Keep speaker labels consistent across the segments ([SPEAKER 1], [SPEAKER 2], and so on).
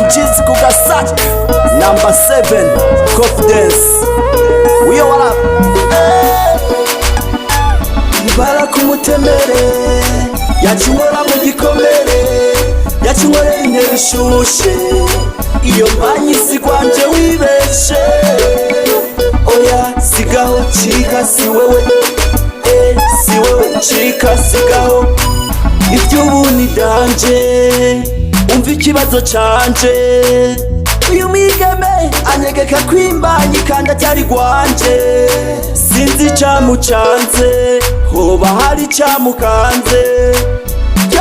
[SPEAKER 1] LG's Kugasaka number 7 confidence wiyo wala ibara kumutemere yacinywera mu gikomere, yacinywera intebe ishushe. Iyo mbanyi sigwanje wibeshe, oya sigaho cika, si wewe, si wewe, cika sigaho. Iby'ubu ni danger, umva ikibazo canje. Uyu mwigeme anyegeka kwimbanyi kandi atari gwanje. Sinzi icamucanze, hoba hari icamukanze.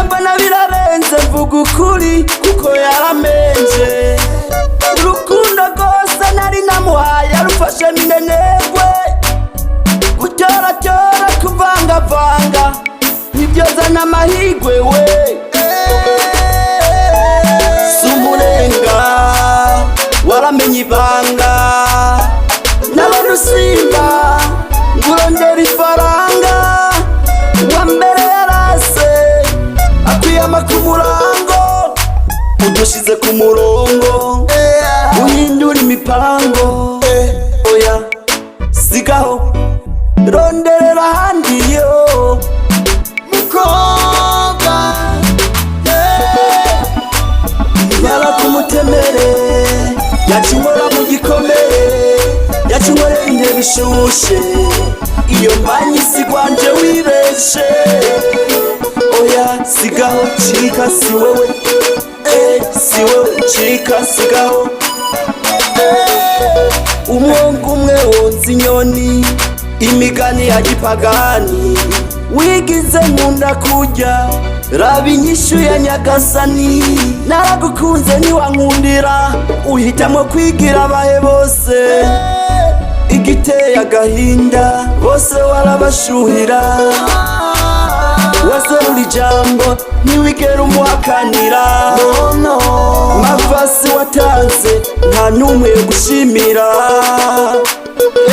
[SPEAKER 1] Mbona birarenze, mvuga ukuri kuko yaramenje. Urukundo rwose nari namuhaye arufashe minenegwe. Gutoratora, kuvangavanga ntibyozana amahigwe we. Sumurenga waramenye ibanga, nabona usimba ngurondera ifaranga. Uwa mbere yarase akwiyama ku murango, udushize ku murongo uhindura imipango. Oya sigaho, ronderera ahandi yo mukobwa. Ibara kumutemere yacinywera mu gikomere, yacinywera intebe ishushe. Iyo mbanyi sigwanje wibeshe, oya sigaho cika, si wewe, si wewe, cika sigaho. Umwongo umwe wonza inyoni, imigani ya gipagani wigize nkunda kurya. Raba inyishu ya Nyagasani, naragukunze ntiwankundira, uhitamo kwigira abahe bose. Igiteye agahinda, bose warabashuhira, waserura ijambo ntiwigera umuhakanira. Mavasi watanze nta n'umwe yo gushimira.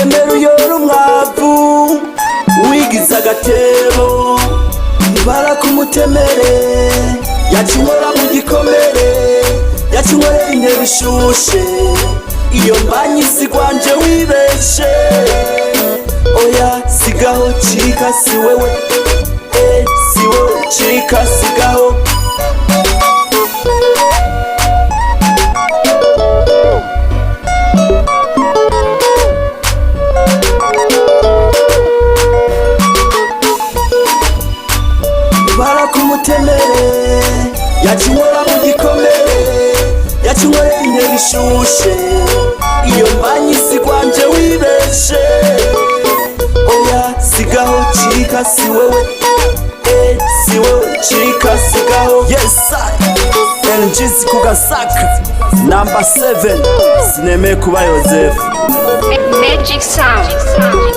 [SPEAKER 1] Emera uyora umwavu wigize agatebo. Ibara kumutemere yacinywera mu gikomere, yacinywera intebe ishushe. Iyo mbanyi sigwanje wibeshe, oya sigaho cika, si wewe, si wewe, cika sigaho. Ibara kumutemere yacinywera mu gikomere, yacinywera intebe ishushe. Iyo mbanyi sigwanje wibeshe, oya sigaho cika, si wewe, si wewe, cika sigaho. Yes I LG's Kugasaka number 7, sinemeye kuba Yozefu.
[SPEAKER 2] Magic Sound.